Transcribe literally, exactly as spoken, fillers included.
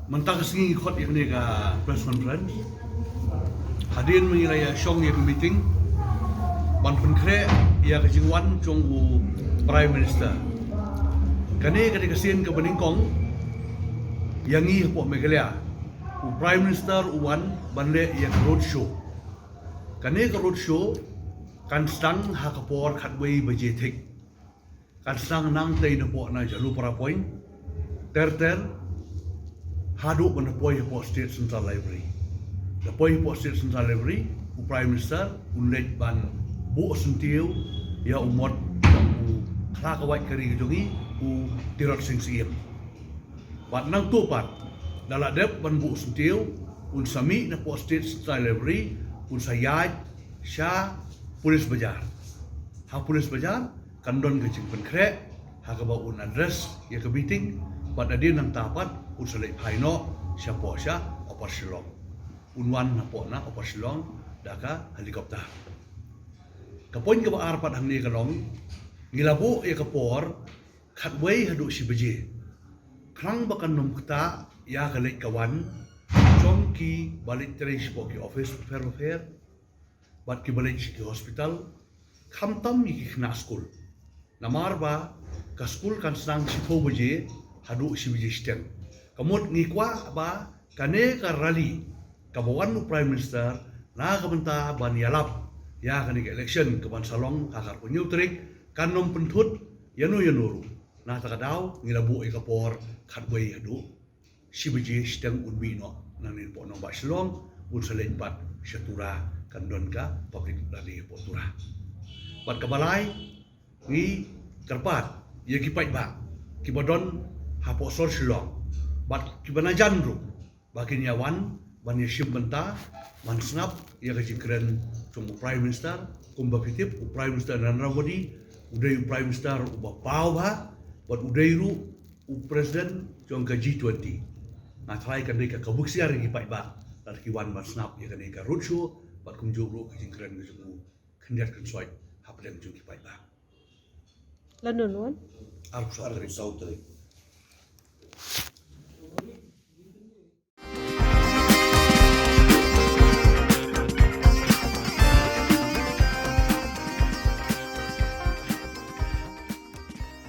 Mynta ka sngi khot ïa kane ka press conference. Hadien ba ngi la ïa shong ïa ka meeting ban pynkhreh ïa ka jingwan jong u Prime Minister. Kane ka dei ka sien kaba nyngkong ïa ngi hapoh Meghalaya u Prime Minister u wan ban leh ïa ka road show. Kane ka road show kan sdang ha ka por khatwei baje thik. Kan sdang nangtei napoh na Jalupara Point ter ter haduh ban poi hapoh State Central Library. Da poi hapoh State Central Library u Prime Minister un leit ban buh syntiew ïa u mot u khla ka wait ka ri ka jong ngi u Tirot Sing Syiem. Bad nangta pat da la dep ban buh syntiew un sa mih napoh State Central Library un sa ïaid sha Police Bazar. Ha Police Bazar kan don ka jingpynkhreh ha kaba un address ïa ka meeting bad hadien nangta pat un sa leit phai noh shapoh sha Upper Shillong. Un wan napoh na Upper Shillong da ka helicopter. Ka point kaba ar pat hangne ka long ngi la buh ïa ka por khatwei haduh shi baje. Khnang ba kan nym ktah ïa ka leit ka wan jong kiba leit trei shapoh ki office bapher bapher bad kiba leit sha ki hospital, khamtam ïa ki khynnah skul. Namar ba ka skul kan sdang shiphew baje haduh shi baje shiteng. Ka mut ngi kwah ba kane ka rally kaba wan u Prime Minister na ka bynta ban ïalap ïa kane ka election kaban sa long ha ka arphew hynñiew tarik kan nym pynthut ïano ïano ruh. Nangta ka daw ngi la buh ïa ka por khatwei haduh shi baje shiteng un mih noh nangne napoh nongbah Shillong un sa leit pat sha Tura kan don ka public rally hapoh Tura. Bad kaba lai ngi kyrpad ïa ki paidbah kiba don hapoh sor Shillong bad kiba na jan ruh ba kin ïa wan ban ïa shim bynta ban sngap ïa ka jingkren jong u Prime Minister. Kumba phi tip u Prime Minister Narendra Modi u dei u Prime Minister uba paw bha bad u dei ruh u President jong ka G twenty. Nga tharai kan dei ka kabu ksiar ïa ki paidbah lada ki wan ban sngap ïa kane ka road show bad kumjuh ruh ka jingkren ka jong u khyndiat khynsoit hapdeng jong ki paidbah. London wan. Arphew saw tarik.